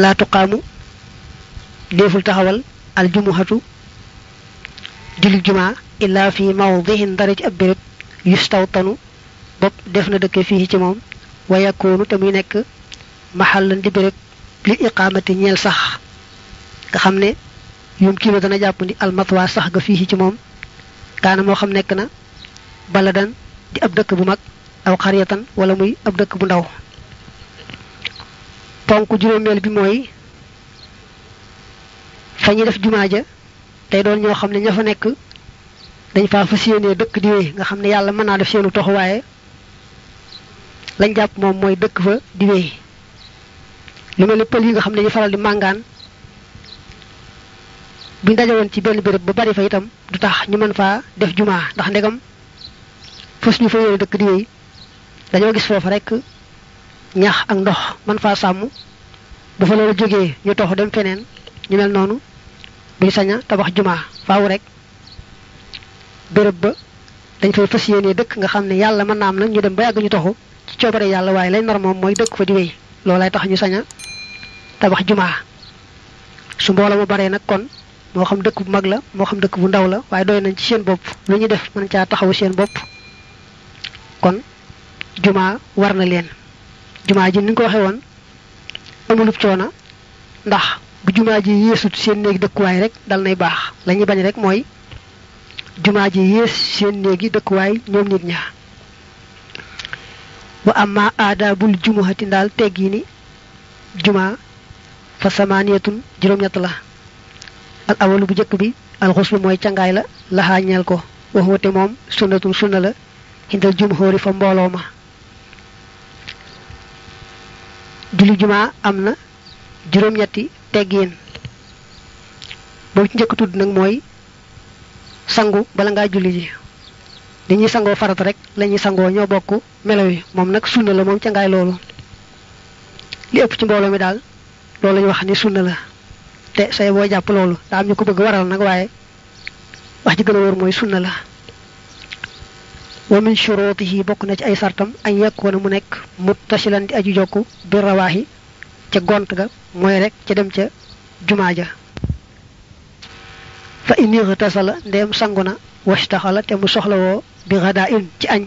la tuqamu deful taxawal al jumuhatu julli juma illa fi mawdhihin daraj abirab yustawtanu bop def na dëkke fi ci mom wa yakunu tamuy nek mahallan di bereb li iqamati ñel sax nga xamne yum kilo dana japp ni al matwa sax ga fi ci mom kana mo xam nek na baladan di ab dëkk bu mag aw qariyatan wala muy ab dëkk bu ndaw ponku juromel bi moy fañi def jumaaja tay doon ño xamne ña fa nek dañ fa fasiyene dëkk di wéy nga xamne yalla mëna def seenu tox waye lañ japp mom moy dëkk fa di wéy li mel peul yi nga xamne ñu faral di mangan bu ndajawon ci benn bërepp ba bari fa itam du tax ñu mën fa def juma ndax ndegam fess ñu fa yene dëkk di wéy dañoo gis fofu rek ñax ak ndox man fa sàmm bu fa loolu jógee ñu tox dem feneen ñu mel noonu buñ saña tabax juma faaw rek bërepp ba dañ fay fas yéene dëkk nga xam ne yàlla mën na am nag ñu dem ba yàgg ñu toxu ci coobare yàlla waaye lay nar moom mooy dëkk fa di wéy loolay tax ñu saña tabax juma su mbooloo mu baree nag kon moo xam dëkk bu mag la moo xam dëkk bu ndaw la waaye doy nañ ci seen bopp lu ñu def mën caa taxawu seen bopp kon juma war na leen juma ji ni ko waxe woon amulub coona ndax bu juma ji yeesut seen néegi dëkkuwaay rek dal nay baax lañuy bañ rek mooy juma ji yees seen néegi dëkkuwaay ñoom nit ñaa wa amma aadabul jumuhati daal teggi ni juma fa samaniyatun juróom ñett la al awalu bu jëkk bi al xuslu mooy cangaay la laxaa ñeel ko waxoote moom sunnatun sunna la hindal jumhuri fa mbooloo ma julli juma amna juróom ñetti teggin bo ci ñëk tudd nak moy sangu bala nga julli ji dañuy sango farat rek lañuy sango ño bokku melaw yi mom nak sunna la mom ca ngay lolu li ëpp ci mbolo mi dal lolu lañ wax ni sunna la te say bo japp lolu da am ñu ko bëgg waral nak waye wax ji gëna wër moy sunna la wa min shurutihi bokku na ci ay sartam ay yakuna mu nek muttasilan di aju jokku bi rawahi ca gont ga moy rek ca dem ca juma ja fa inni ghatasala ndem sanguna washtahala te mu soxla wo bi ghada'in ci agn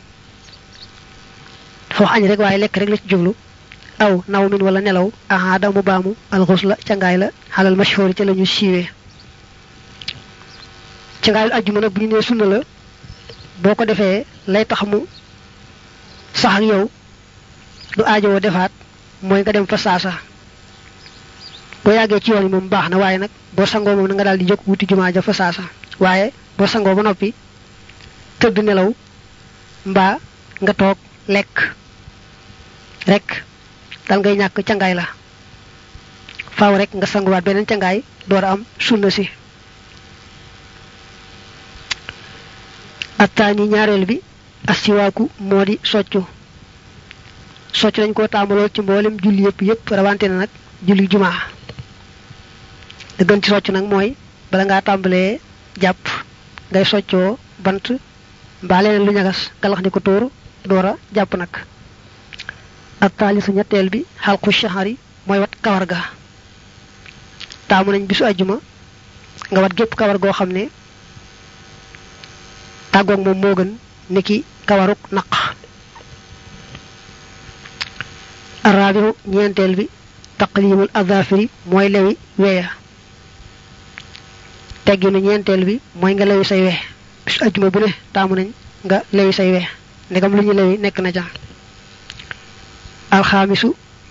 fo agn rek waye lek rek la ci jublu aw naw min wala nelaw ahada mu baamu al ghusla ca ngaay la halal mashhur ci lañu siwé ci ngaay aljuma nak bu ñu né sunna la boko defé lay tax mu sax ak yow du aajo defaat moy nga dem fa saasa bo yagge ci yoon mom baxna waye nak bo sango mom nga dal di jokk wuti juma ja fa saasa waye bo sango ba nopi teud nelaw mba nga tok lek rek dal ngay ñak ca ngay la faaw rek nga sangu wat benen ca ngay door am sunna si atani ñaarel bi asiwaku modi soccu soccu lañ ko tamulo ci mbolem julli yépp rawante na nak julli juma de gën ci soccu nak moy bala nga tambalé japp ngay soccio bant balé lu ñagas galax ni ko tour dora japp nak atali su ñettel bi halqu shahari moy wat kawar ga tamu nañ bisu aljuma nga wat gep kawar go xamné tagok mom mo gën niki kawaruk naq arabiu ñentel bi taqlimul adhafiri moy lewi weya tegginu ñentel bi moy nga lewi say we bis aljuma bu ne tamu nañ nga lewi say we ndegam luñu lewi nek na ja al khamisu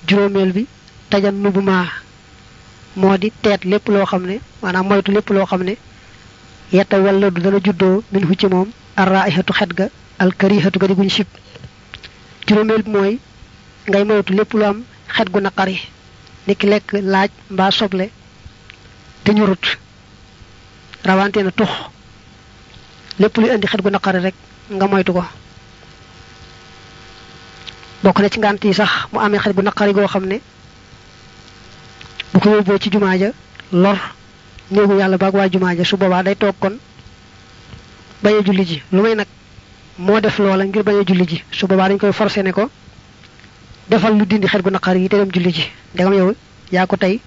juromel bi tajannubu ma modi tet lepp lo xamne manam moytu lepp lo xamne yata wala du dana juddo min hu ci mom ar-ra'ihatu khadga al-karihatu gadi guñ sip juromel moy ngay moytu lepp lu am xet gu naqari nek lek laaj mba soble te ñurut rawante na tux lepp lu andi xet gu naqari rek nga moytu ko bokk na ci ngant yi sax mu amé xet gu naqari go xamne bu ko yobbo ci jumaaja lor neegu yalla baag wa jumaaja su boba day tok kon baye julli ji lu may nak mo def loola ngir baye julli ji su boba dañ koy forcer ne ko defal lu dindi xet gu naqari te dem julli ji degam yow yaa ko tey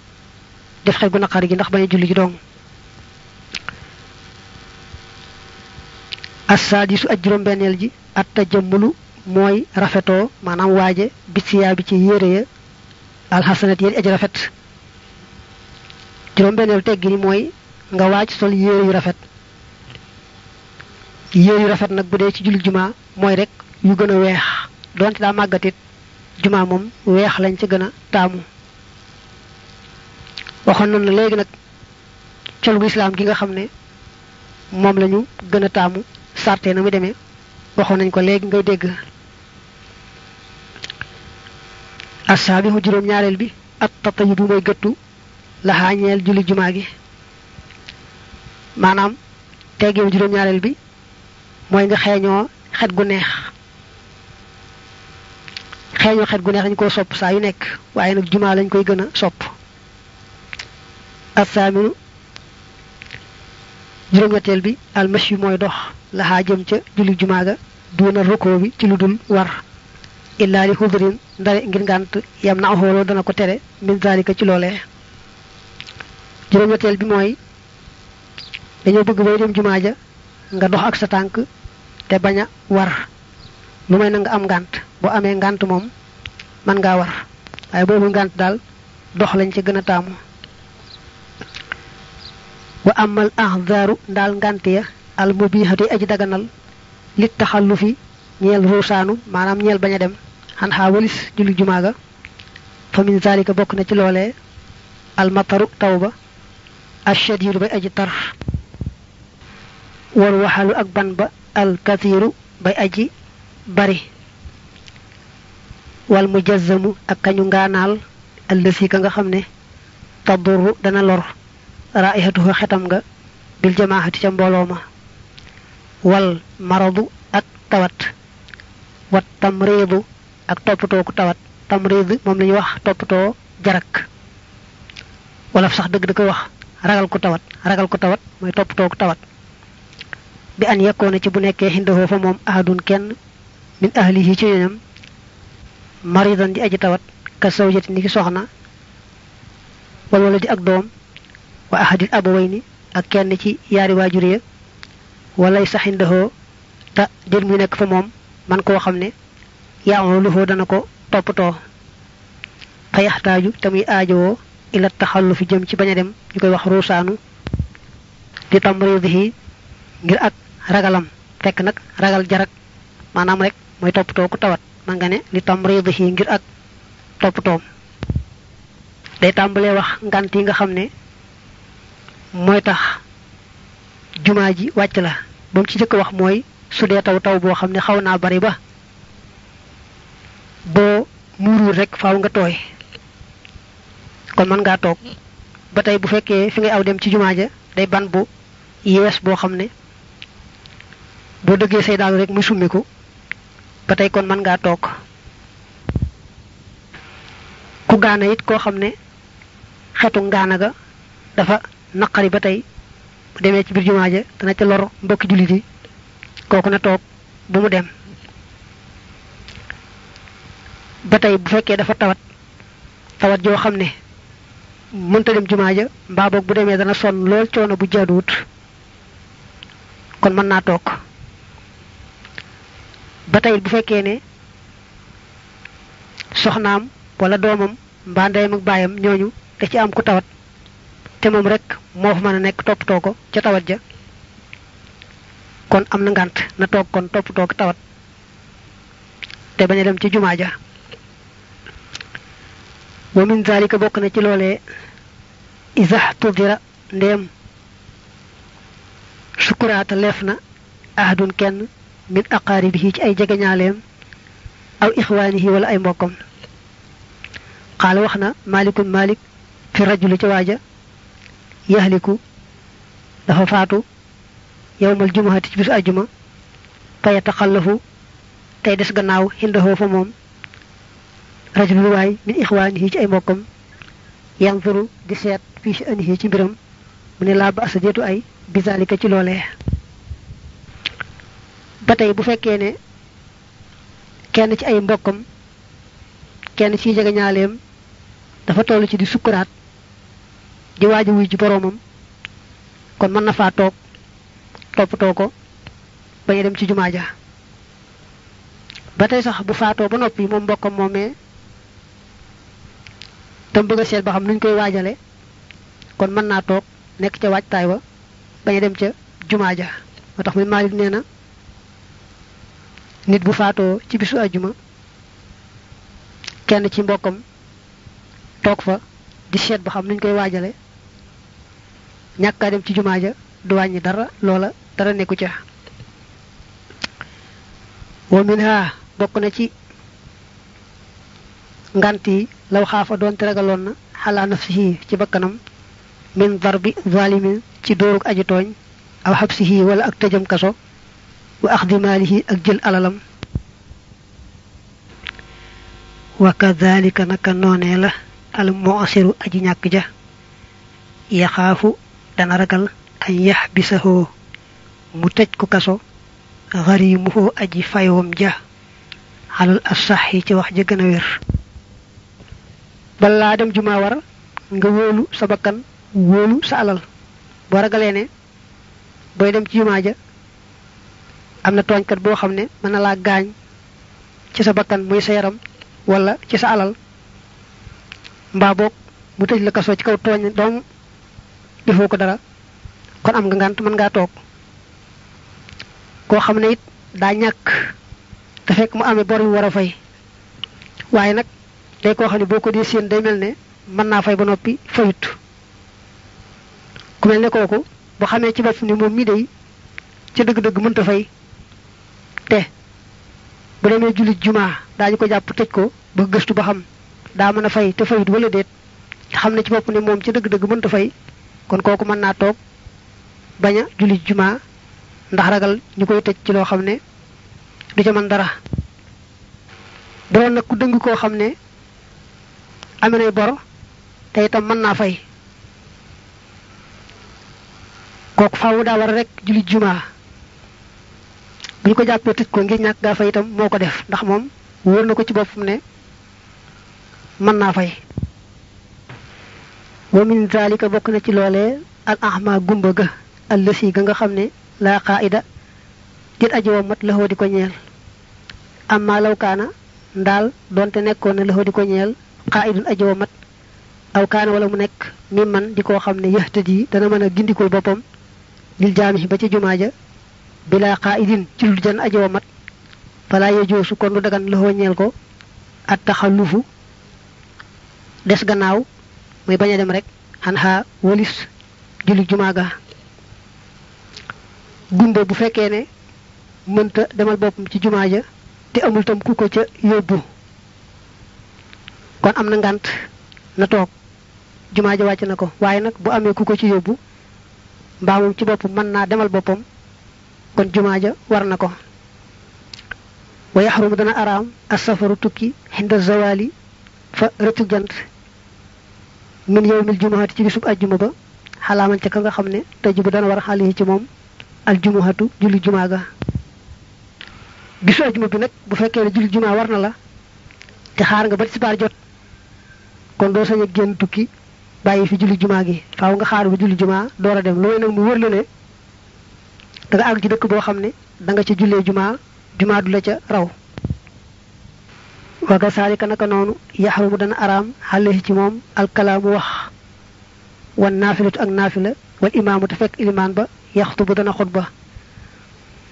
def xel gu naqari gi ndax bañ a julli ji dong as-sadisu ak juróom-benneel ji at tajammulu mooy rafetoo maanaam waaje bisiyaa bi ci yére ya alxasanat yéen aji rafet juróom-benneel teggi ni mooy nga waaj sol yére yu rafet nag bu dee ci julli jumaa mooy rek yu gën a weex donte daa màggatit jumaa moom weex lañ ci gën a taamu waxoon nañ la léegi nag col bu islaam gi nga xam ne moom lañu gën a taamu sarte na mu demee waxoon nañ ko léegi ngay dégg asaabihu juróom-ñaareel bi at tatayu bu mooy gëttu laxaañeel julli jumaa gi maanaam teggeem juróom-ñaareel bi mooy nga xeeñoo xet gu neex dañ koo sopp saa yu nekk waaye nag jumaa lañ koy gën a sopp asaaminu juróom-ñetteel bi almashi mooy dox laxaa jëm ca julli jumaa ga duuna rukkoo bi ci lu dul war illaa li xudrin ndare ngir ngànt yam na xooloo dana ko tere min zalika ci loolee juróom-ñetteel bi mooy dañoo bëgg bay dem jumaa ja nga dox ak sa tànk te bañ a war lu may na nga am ngànt boo amee ngànt moom mën ngaa war waaye boobu ngànt daal dox lañ ci gën a taamu wa amal ahdaru ndaal ngànt ya al mubihati aji daganal li taxallufi ñeel ruusaanu maanaam ñeel bañ a dem xan xaa walis julli jumaa ga fa min zalika bokk na ci loolee almataru taw ba ashadiidu bay aji tar war waxalu ak ban ba alkathiru bay aji bari wal mujazzamu ak kañu ngaanaal allësi ka nga xam ne tadurru dana lor raihatuhu xetam nga bil jamaahati ca mbooloo ma wal maradu ak tawat wat tamriidu ak toppatoo ku tawat tamriid moom la ñuy wax toppatoo jarak wala sax dëgg da koy wax ragal ku tawat mooy toppatoo ku tawat bi an yekkoona ci bu nekkee xindahoo fa moom ahadun kenn min ahlihi ci ñoñam maridan di aji tawat ka sawjati ni ki soxna wala di ak doom wa ahadil abawayni ak kenn ci yaari waajur ya walay sax xindahoo ta dir muy nekk fa moom man koo xam ne yaamaluhoo dana ko toppatoo fa yaxtaaju te muy aajowoo ila taxallu fi jëm ci bañ a dem ñu koy wax ruusaanu di tamridihi ngir ak ragalam fekk nag ragal jarak maanaam rek mooy toppatoo ku tawat man nga ne li tamridihi ngir ak toppatoom day tàmbalee wax ngant yi nga xam ne mooy tax jumaa ji wàcc la ba mu ci jëkk wax mooy su dee taw boo xam ne xaw naa bari ba boo muuruur rek faaw nga tooy kon mën ngaa toog ba tey bu fekkee fi ngay aw dem ci jumaa ja day ban bu yees boo xam ne boo dëggee say daal rek muy summiku ba tey kon mën ngaa toog ku gaana it koo xam ne xetu ngaana ga dafa naqari ba tey bu demee ci biir jumaa ja dana ca lor mbokki jullit yi kooku na toog bu mu dem ba tey bu fekkee dafa tawat joo xam ne mënta dem jumaa ja mbaa boog bu demee dana sonn lool coono bu jaaduwut kon mën naa toog ba tey bu fekkee ne soxnaam wala doomam mbaa ndeyam ak baayam ñooñu da ci am ku tawat te moom rek moo fa mën a nekk toppatoo ko ca tawat ja kon am na ngànt na toog kon toppatoo ko tawat te bañ a dem ci jumaa ja wa min zalika bokk na ci loolee isa tudira ndéem sukuraata leef na ahadun kenn min aqaaribihi ci ay jegeñaaleem aw ixwaanihi wala ay mbokkam qaala wax na malikun malik fi rajuli ci waaja yaxliku dafa faatu yawmal jumuhati ci bisu ajjuma fa yataxallafu tey des gannaaw xindahoo fa moom rajulul waay min ixwaanihi ci ay mbokkam yanzuru di seet fii si anihi ci mbiram mu ne laa ba asa jeetu ay bizalika ci loolee ba tey bu fekkee ne kenn ci ay mbokkam kenn ci jegeñaaleem dafa tollu ci di sukuraat di waji wuy ci boromam kon man na fa tok toppatoo ko baña dem ci jumaa ja batay sax bu faato ba noppi moom mbokkam moomee tam bëgg seet ba xam nuñ koy waajale kon mën naa toog nekk ca waajtaay wa baña dem ca jumaa ja moo tax muy Maalik nee na nit bu faatoo ci bisu ajuma kenn ci mbokkam toog fa di seet ba xam nuñ koy waajale ñàkkaa dem ci jumaa ja du wàññi dara loola dara nekku ca wa minha bokk na ci nganti law xaafa doon te ragaloon na xalaa nafsihi ci bakkanam min darbi zalimin ci dooruk aji tooñ aw xabsihi wala ak tëjam kaso wa axdi maalihi ak jël alalam wa kadhalika naka noonee la al mu'asiru aji ñàkk ja yaxaafu dana ragal ay yaxbisahu mu tëj ko kaso gharimuhu aji fayom ja halal as-sahhi ci wax ja gëna wër bala dem juma war nga wolu sa bakkan wolu sa alal bo ragalé né boy dem ci juma ja amna togn kat bo xamné man la gañ ci sa bakkan muy sa yaram wala ci sa alal mba bok mu tej la kasso ci kaw togn dom defo ko dara kon am nga ngant man nga tok ko xamne it da ñak da fek mu amé bor yu wara fay waye nak day ko xamne boko di seen day melne man na fay ba nopi fayut ku melne koku bu xamé ci bop ni mom mi day ci deug deug mën ta fay te bu demé julit juma dañu ko japp tej ko ba gëstu ba xam da mëna fay te fayut wala deet xamne ci bop ni mom ci deug deug mën ta fay kon koku mën na tok baña julit juma ndax ragal ñukoy tecc ci lo xamne du ci man dara do nak ku deung ko xamne amene bor tay tam man na fay kok faawu da war rek julit juma buñ ko jappé tecc ko ngir ñak ga fay tam moko def ndax mom wër nako ci bopum ne man na fay wa min zalika bok na ci lolé al ahma gumba ga allasi ga nga xamne la qaida dit ajo mat la hodi ko ñeel amma law kana ndal donte nekkon la hodi ko ñeel qaidun ajo mat aw kana wala mu nek mi man diko xamne yahtadi dana mëna gindiko bopam lil jami ba ci jumaaja bila qaidin ci lu jan ajo mat fala yejosu kon du dagan la ho ñeel ko at takhallufu des gannaaw muy baña dem rek hanha wolis julli jumaaga gumbe bu fekkee ne mënta demal boppam ci jumaa ja te amul tam ku ko ca yóbbu kon am na ngant na toog jumaa ja wàcc na ko waaye nag bu amee ku ko ci yóbbu mbaa moom ci boppam mën naa demal boppam kon jumaa ja war na ko wa yaxrumu dana araam as-safaru tukki hinda zawali fa rëccu jant min yawmil jumaati ci bisub ajjuma ba xalaaman ca ka nga xam ne tëj bu dana war xale ci moom al jumuhatu julli jumaa ga bisu ajuma bi nak bu fekkee ne julli jumaa war na la te xaar nga ba tisbaar jot kon doo sañ a génn tukki bàyyi fi julli jumaa gi faaw nga xaar ba julli jumaa door a dem loolu nag mu wër la ne da nga àgg ci dëkk boo xam ne da nga ca jullee jumaa jumaa du la ca raw waga saalika naka noonu yaxrumu dana araam xale ci moom alkalaamu wax wan naafilatu ak naafila wal imaamu te fekk ilimaan ba yaxtubu dana xutba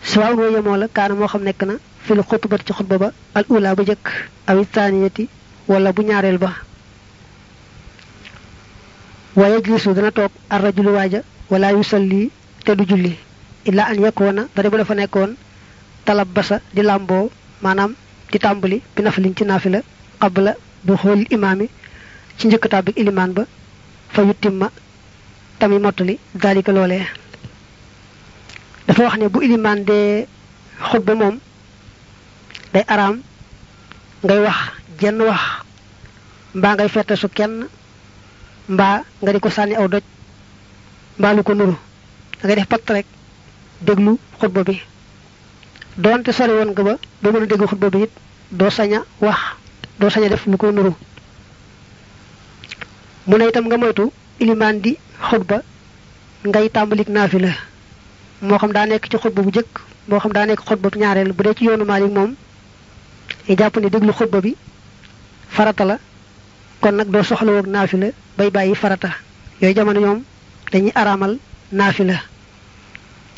sawa mo yemo la kaana moo xam nekk na fil xutbat ci xutba ba al ula ba jëkk awi thaniyati wala bu ñaareel ba wa yajlisu dana toog ar rajulu waaja wala yusalli te du julli illa an yakuna dara bu dafa nekkoon talabasa di lambo maanaam di tàmbali bi nafalin ci naafila qabla du xool imaami ci njëkk tàbbik ilimaan ba fa yutimma tami mottali dalika loolee dafa wax ne bu iliman de xutba mom day aram ngay wax jenn wax mba ngay fete su kenn mba nga diko sanni aw doj mba lu ko nuru da ngay def pat rek deglu xutba bi donte sori won nga ba do mëna deglu xutba bi it do saña wax do saña def lu ko nuru mu ne itam nga moytu ilimaan di xutba ngay tàmbalik naafila moo xam daa nekk ci xutba bu jëkk moo xam daa nekk xutba bu ñaareel bu dee ci yoonu Maalik moom i jàpp ne déglu xutba bi farata la kon nag doo soxla woog naafila bay bàyyi farata yooyu jamono ñoom dañuy araamal naafila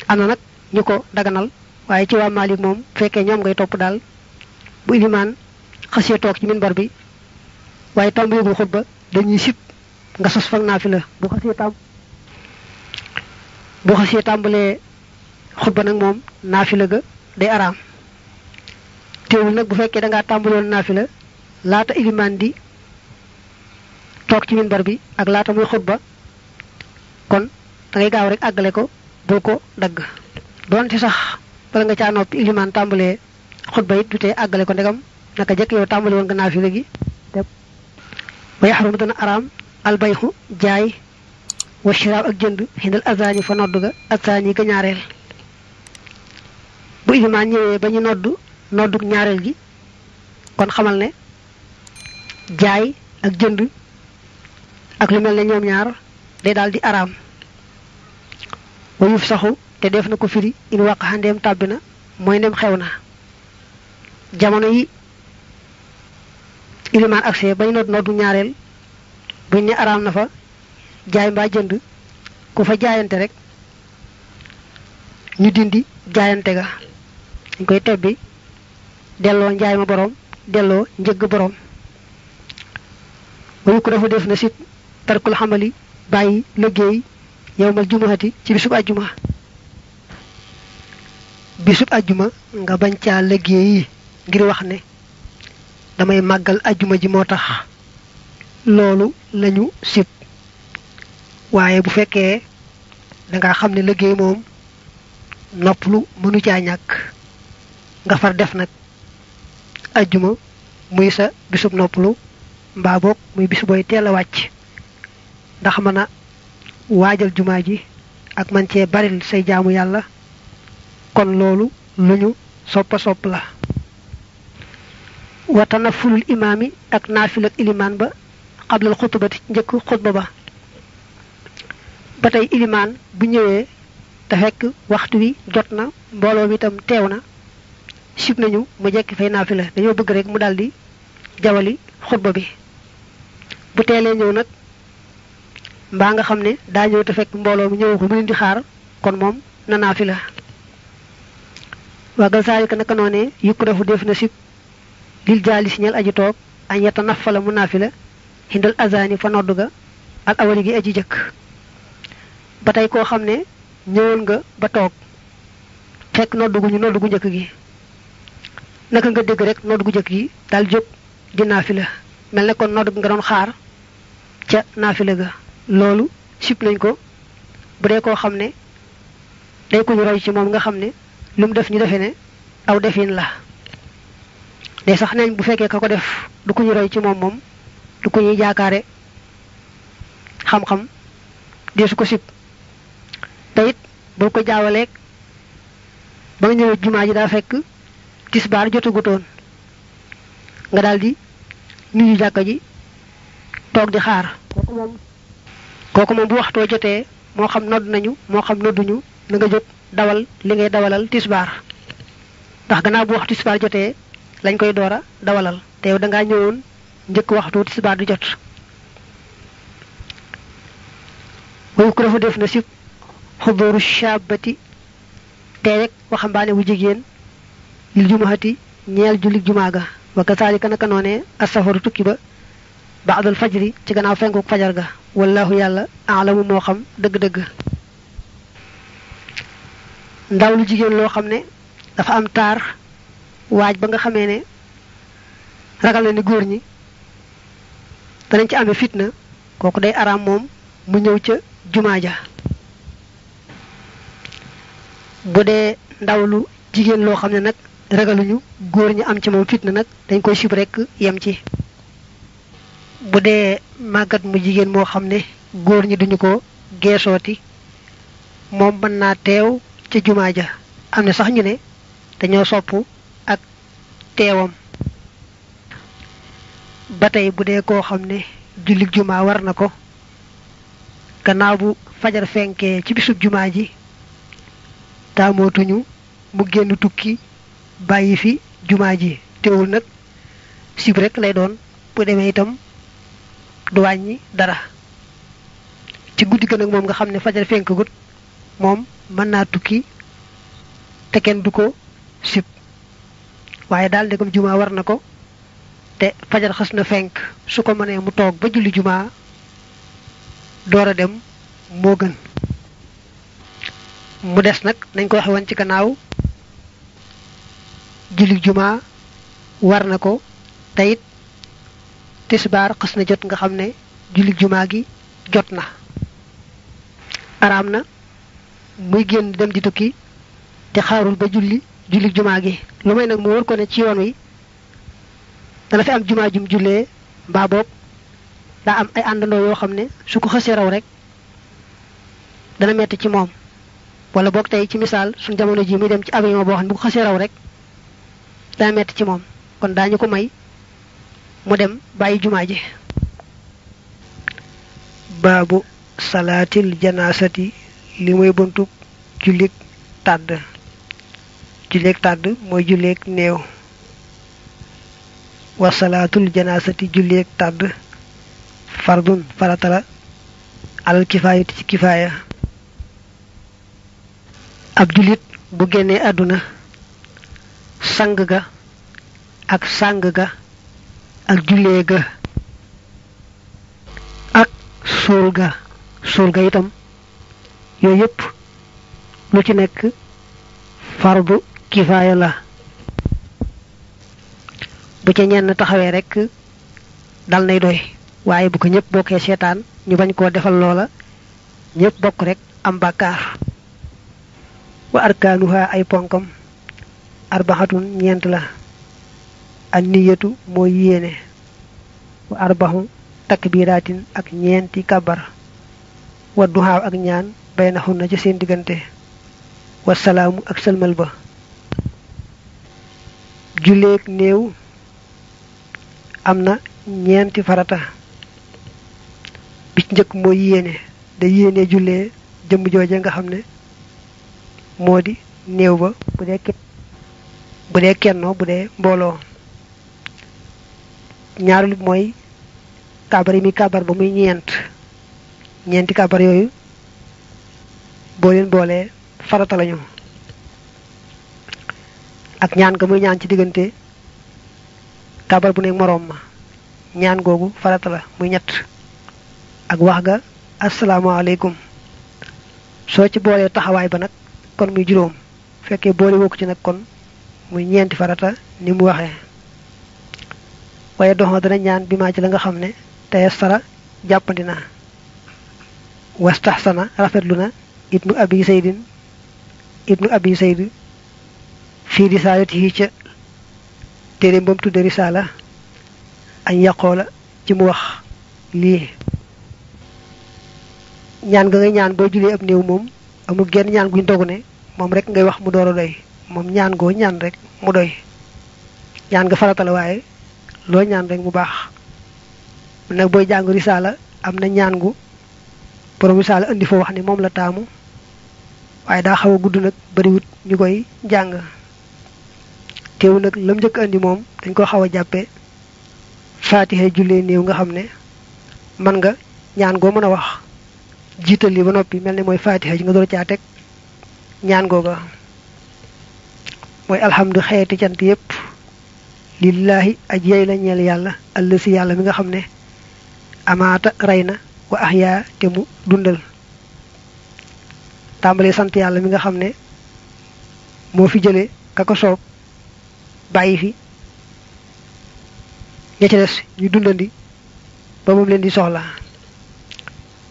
am na nag ñu ko daganal waaye ci waa Maalik moom fekkee ñoom ngay topp daal bu ilimaan xasee toog ci minbar bi waaye tàmbaligul xutba dañuy sib nga sos fag naafila bu xasee tàmbalee xutba nag moom naafila ga day araam teewul nag bu fekkee da ngaa tàmbaloon naafila laata ilimaan di toog ci minbar bi ak laata muy xutba kon da ngay gaaw rek àggale ko bul ko dagg doonte sax bala nga caa noppi ilimaan tàmbalee xutba it du tee àggale ko ndegam naka jëkk yow tàmbali woon nga naafila gi wa yaxrum dana araam albayxu jaay wa shiraab ak jënd xindal azaani fa nodd ga azaani ga ñaareel bu ilimaan ñëwee ba ñu nodduk ñaareel gi kon xamal ne jaay ak jënd ak lu mel ne ñoom ñaar day daal di araam wa yuf saxu te def na ko firi in waqaxa ndeem tàbbi na mooy ndem xew na jamono yi ilimaan agsee bañ noddu ñaareel buñ ne araam na fa jaay mbaa jënd ku fa jaayante rek ñu dindi jaayante ga dañ koy tebbi delloo njaay ma boroom delloo njëgg boroom wayu ko dafa def na sit tarkul xamali bàyyi liggéey yowmal jumuhati ci bisub ajjuma nga bañ caa liggéey ngir wax ne damay màggal ajjuma ji moo tax loolu lañu sib waaye bu fekkee danga xam ne liggéey moom noppalu mënu caa ñàkk nga far def nag ajjuma muy sa bisub noppalu mbaa boog muy bis booy teel a wàcc ndax mën a waajal jumaa ji ak man cee baril say jaamu yàlla kon loolu lu ñu soppa sopp la wa tanafulul imaami ak naafil ak ilimaan ba xablal xutbati njëkk xutba ba tey ilimaan bu ñëwee te fekk waxtu wi jot na mbooloo mi itam teew na sib nañu mu jekki fay naafila dañoo bëgg rek mu daldi jawali xutba bi bu teelee ñëw nag mbaa nga xam ne daa ñëw te fekk mbooloo mi ñëw ko mu leen di xaar kon moom na naafila waagal saalika naka noonee yukk dafu def na sib lil jaali si ñel aji toog añ yetta nafala mu naafila hindal azani fa noddu ga al awali gi aji jëkk ba tey koo xam ne ñëwoon nga ba toog fekk noddu gu njëkk gi naka nga dégg rek noddu gu njëkk gi daal jóg di naafila mel ne kon noddu nga doon xaar ca naafila ga loolu sib nañ ko bu dee koo xam ne day ko ñu roy ci moom nga xam ne lu mu def ñu defee ne aw defin la day sax nañ bu fekkee ka ko def du ko ñu roy ci moom du ko ñuy jaakaare xam-xam dee su ko sib te it boo ko jaawaleeg ba nga ñëwee jumaa ji daa fekk tisbaar jotagutoon nga daldi nuyu jàkka ji toog di xaar kooku moom bu waxtoo jotee moo xam nodd nañu moo xam nodduñu na nga jóg dawal li ngay dawalal tisbaar ndax gannaaw bu waxtu tisbaar jotee lañ koy doora dawalal te yow dangaa ñëwoon njëkk waxtu tisbaar di jot wayu ko dafa def na sib xuduru shabati tey rek waxambaane wu jigéen lil jumahati ñeel jullit jumaa ga wa kasaalika naka noonee asafaru tukki ba ba'dal fajri ci gannaaw fenkuk fajar ga wallahu yàlla aalamu moo xam dëgg-dëgg ndaw lu jigéen loo xam ne dafa am taar waaj ba nga xamee ne ragal na ni góor ñi danañ ci amee fitna kooku day araam moom mu ñëw ca jumaa ja bu dee ndaw lu jigéen loo xam ne nag ragaluñu góor ñi am ci moom fitna nag dañ koy sib rekk yem ci bu dee màggat mu jigéen moo xam ne góor ñi duñu ko geesooti moom mën naa teew ca jumaa ja am na sax ñu ne dañoo sopp teewam ba tey bu dee koo xam ne jullik juma war na ko gannaaw bu fajar fenké ci bisub juma ji taamootuñu mu génn tukki bàyyi fi juma ji teewul nag sib rek lay doon bu demee itam du wàññi dara ci guddi ga nag moom nga xam ne fajar fenkagut moom mën naa tukki te kenn du ko sib waaye daal ndegam juma war na ko te fajar xas na fenk su ko mënee mu toog ba julli juma door a dem moo gën mu des nag nañ ko waxe woon ci gannaaw julli juma war na ko te it tisbaar xas na jot nga xam ne julli juma gi jot na araam na muy génn dem di tukki te xaarul ba julli juma gi lu may nag mu war ko ne ci yoon wi dana fi am juma jum jullee mbaa boog daa am ay àndandoo yoo xam ne su ko xasee raw rek dana metti ci moom wala boog tey ci misaal suñ jamono ji muy dem ci avion boo xam ne bu ko xasee raw rek dana metti ci moom kon daañu ko may mu dem bàyyi juma ji baabu salaatil janaasati li muy buntu jullik tàdd julleek tàdd mooy julleek néew wa salaatul janaasati julleek tàdd fardun faratala alal kifaayati ci kifaaya ab jullit bu génnee àdduna sang ga ak sang ga ak jullee ga ak suul ga itam yooyu yépp lu ci nekk fardu kifaaya la bu ca ñenn taxawee rek dal nay doy waaye bu ko ñëpp bokkee seetaan ñu bañ koo defal loola ñëpp bokk rek am bàkkaar wa arkaanuha ay ponkam arbaxatun ñeent la an niyatu mooy yéene wa arbaxu takbiraatin ak ñeenti kabar wa duhaaw ak ñaan baynahunna ci seen diggante wa salaamu ak sëlmal ba julleek néew am na ñeenti farata bi ci njëkk mooy yéene da yéene jullee jëmm jooje nga xam ne moo di néew ba bu dee kennoo bu dee mbooloo ñaareelu bi mooy kabar yi muy kabar ba muy ñeenti kabar yooyu boo leen boolee farata lañu ak ñaan ga muy ñaan ci diggante kabar bu nekk moroom ma ñaan googu farata la muy ñett ak wax ga asalaamaaleykum soo ci boolee taxawaay ba nag kon muy juróom fekkee boole woo ko ci nag kon muy ñeenti farata ni mu waxee waaye doxoo dana ñaan bi maa ci la nga xam ne tey sara jàppandi na wastaxsana rafetlu na ibnu abi sayd fii risaalatihi ca téere mbam tudde risaala añ yaqoola ci mu wax lii ñaan nga ngay ñaan boo julee ab néew moom amul genn ñaan guñ dogu ne moom rek ngay wax mu door a doy moom ñaan goo ñaan rek mu doy ñaan nga farata la waaye loo ñaan rek mu baax nag booy jàng risaala am na ñaan gu borom risaala indi fa wax ne moom la taamu waaye daa xaw a gudd nag bariwut ñu koy jàng teewu nag lam njëkk andi moom dañ ko xaw a jàppe faatiha jullee néew nga xam ne man nga ñaan goo mën a wax jiital li ba noppi mel ne mooy faatiha ji nga door caa teg ñaan googa mooy alhamdu xeeti cant yépp lillahi aj yey la ñeel yàlla àll si yàlla mi nga xam ne amaata rey na wa ahyaa te mu dundal tàmbalee sant yàlla mi nga xam ne moo fi jële ka ko soob bàyyi fi ña ca des ñu dundandi ba moom leen di soxla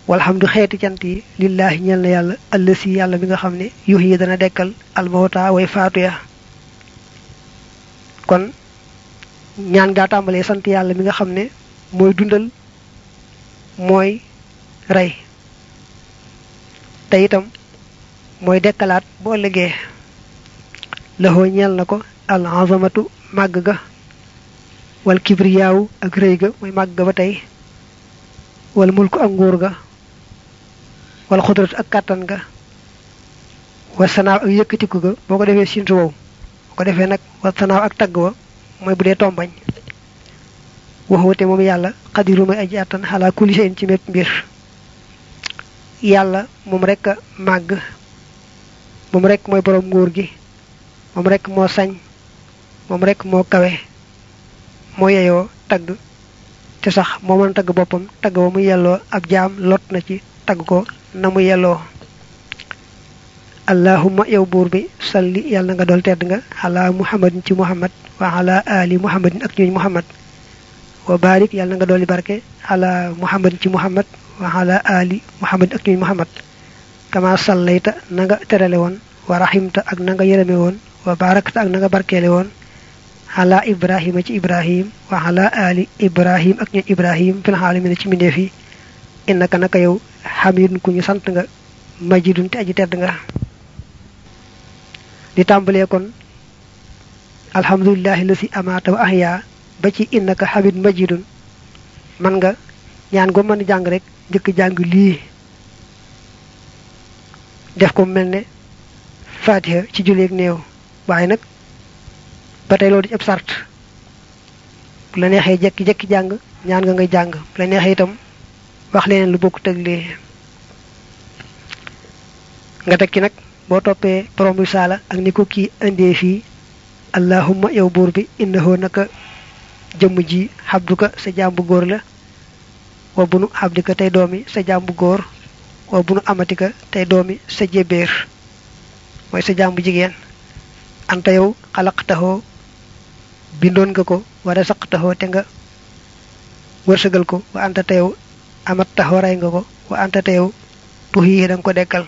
walhamdu xeeti cant yi lillahi ñeel na yàlla àll si yàlla mi nga xam ne yuux yi dana dekkal almawta way faatu ya kon ñaan gaa tàmbalee sant yàlla mi nga xam ne mooy dundal mooy rey te itam mooy dekkalaat bu ëllëgee laxoo ñeel na ko al azamatu màgg ga wal kibriyaawu ak rëy ga mooy màgg ga ba tey wal mulku ak nguur ga wal xudratu ak kàttan ga wa sanaaw ak yëkkatiku ga boo ko defee sintu wow boo ko defee nag wa sanaaw ak tagg wa mooy bu dee tombañ waxuwate moom yàlla xadiru may aji àttan xalaa kulli shay'in ci mépp mbir yàlla moom rek a màgg moom rek mooy borom nguur gi moom rek moo sañ moom rek moo kawe moo yeyoo tagg te sax moo mën tagg boppam tagg ba mu yelloo ab jaam lot na ci tagg ko na mu yelloo allahumma yow buur bi salli yàlla nga dool tedd nga ala muhammadin ci muhammad wa ala ali muhammadin ak ñooñ muhammad wa barik yàlla nga dooli barke ala muhammadin ci muhammad wa ala ali muhammadin ak ñooñ muhammad kama sallayta na nga terale woon wa rahimta ak na nga yërëme woon wa barakta ak na nga barkeele woon ala ibrahima ci ibrahim wa ala ali ibrahim ak ñooñ ibrahim fil alamin ci mindeef yi innaka naka yow hamidun ku ñu sant nga majidun te aji tedd nga di tàmbalee kon alhamdulillahi lasi amata wa ahya ba ci innaka hamid majidun man nga ñaan go mën jàng rek njëkk jàng lii def ko mel ne fatiha ci julleeg néew waaye nag ba tey loolu di ab sart bu la neexee jekki-jekki jàng ñaan nga ngay jàng bu la neexee itam wax leneen lu bokk tëg lee nga tekki nag boo toppee borom risaala ak ni ko kii indee fii allahumma yow buur bi innahu naka jëmm ji xabduka sa jaam bu góor la wa bunu xabdika tey doomi sa jaam bu góor wa bunu amatika tey doomi sa jébéer mooy sa jaam bu jigéen anta yow xalaqtaxoo bindoon nga ko wara saqtaxoo te nga wërsëgal ko wa anta te yow amat taxoo ray nga ko wa anta te yow tuxii danga ko dekkal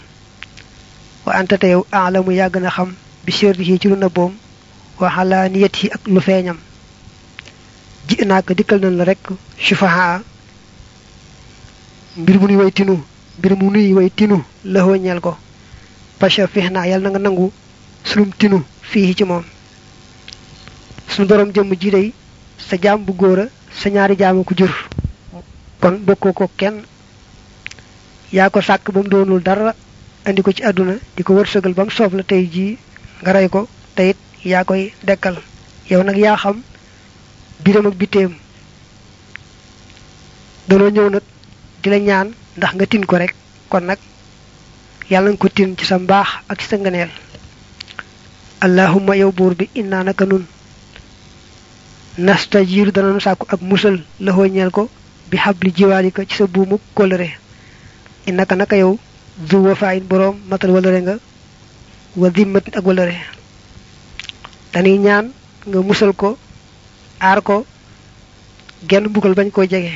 wa anta te yow aalamu yàgg na xam bi sirrihi ci lu nëbboom wa xalaa niyat yi ak lu feeñam ji naa ko dikkal nañ la rek sufaha mbir mu nuy way tinu laxoo ñeel ko pasha feex naa yàlla na nga nangu sunum tinu fii ci moom suñu borom jëmm ji day sa jaam bu góor a sa ñaari jaamu ko jur kon bokkoo ko kenn yaa ko sàkk ba mu doonul dara andi ko ci àdduna di ko wërsëgal ba mu soob la tey jii nga rey ko te it yaa koy dekkal yow nag yaa xam biram ak biteem danoo ñëw nag di la ñaan ndax nga tin ko rek kon nag yàlla nga ko tin ci sa mbaax ak ci sa ngëneel allahumma yow buur bi inna naka nun nastajiru danañu sàkku ak musal laxoo ñeel ko bi xabli jiwaalika ci sa buumu kóllëre innaka naka yow zu wafaayin boroom matal walëre nga wa zimmatin ak walëre dañuy ñaan nga musal ko aar ko genn mbugal bañ koo jege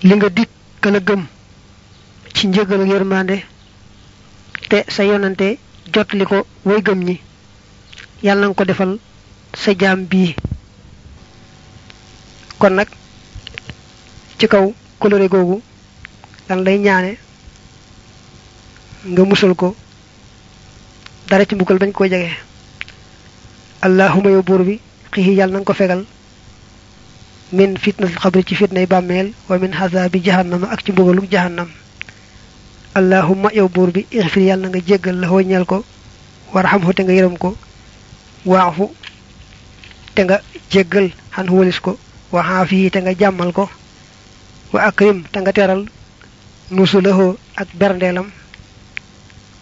li nga dik ka la gëm ci njëgal ak yërmande te sa yonante jotli ko way gëm ñi yàlla nga ko defal sa jaam bii kon nag ci kaw kolore googu dan lay ñaane nga musal ko dara ci mbugal bañ koo jege allahumma yow buur bi xixi yàlla nanga ko fegal min fitnatul xabri ci fitnay bàmmeel wa min xasaabi jahannama ak ci mbugaluk jahannam allahumma yow buur bi ixfir yàlla na nga jéggal la ñeel ko warhamhu te nga yërëm ko waafu te nga jéggal xan walis ko wa xaafi te nga jàmmal ko wa akrim te nga teral nusulahu ak berndeelam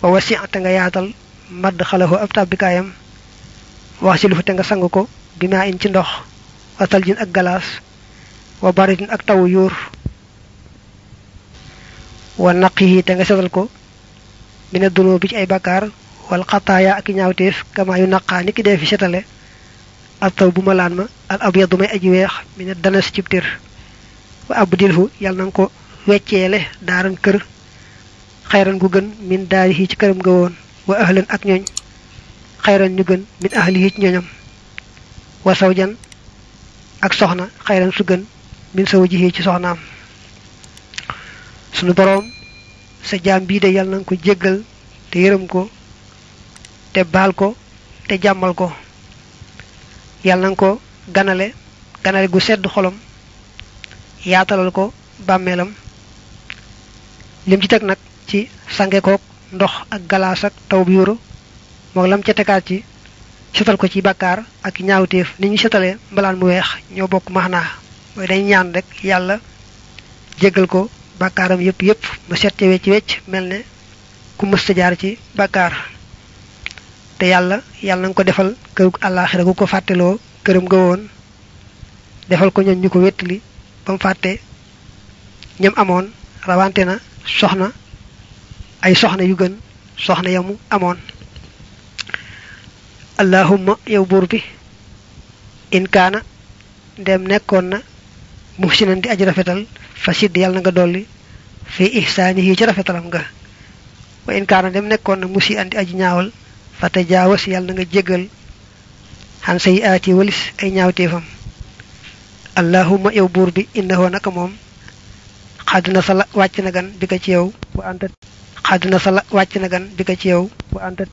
wa wasi te nga yaatal madd xalahu ab tàbbikaayam waxsilufu te nga sang ko bima in ci ndox wa taljin ak galaas wa baritin ak tawu yuur wa naqihi te nga setal ko mina dunoo bi ci ay bakkaar wal xataaya ak ñaawteef kama yu naqaa ni ki dee fi setale ak taw bu malaan ma al abyadu may aji weex mina danas cib tir wa abdilhu yàlla nanga ko wecceele daaran kër xayran gu gën min daarihi ci këram nga woon wa ahlan ak ñooñ xayran ñu gën min ahlihi ci ñooñam wa sawjan ak soxna xayran su gën min sawjihi ci soxnaam sunu boroom sa jaam bii de yàlla nanga ko jéggal te yërëm ko te baal ko te jàmmal ko yàlla nanga ko ganale gu sedd xolam yaatalal ko bàmmeelam lim ci teg nag ci sange koog ndox ak galaas ak taw bi yuru moog lam ca tegaat ci setal ko ci bàkkaar ak ñaawteef ni ñu setalee mbalaan mu weex ñoo bokk maanaa mooy dañ ñaan rek yàlla jéggal ko bàkkaaram yépp mu set ci wecc mel ne ku mësta jaar ci bàkkaar te yàlla nga ko defal kërug àllaaxira gu ko fàtteloo këram ga woon defal ko ñoon ñu ko wettali ba mu fàtte ñam amoon rawante na ay soxna yu gën soxna yamu amoon allahumma yow buur bi in kaana ndem nekkoon na muhsinan di aji rafetal fasid yàlla na nga dolli fi ihsaanihi ci rafetalam nga wa in kaana dem nekkoon na musi andi aji ñaawal fa tajaawas yàlla na nga jéggal xan say aati walis ay ñaawteefam allahumma yow buur bi innahu naka moom xaddina sala wàcc na gan bi ka ci yow wa anta xaddina sala wàcc na gan bi ka ci yow wa anta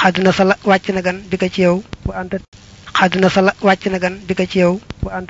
xaddina sala wàcc na gan bi ka ci yow wa anta xaddina sala wàcc na gan bi ka ci yow wa anta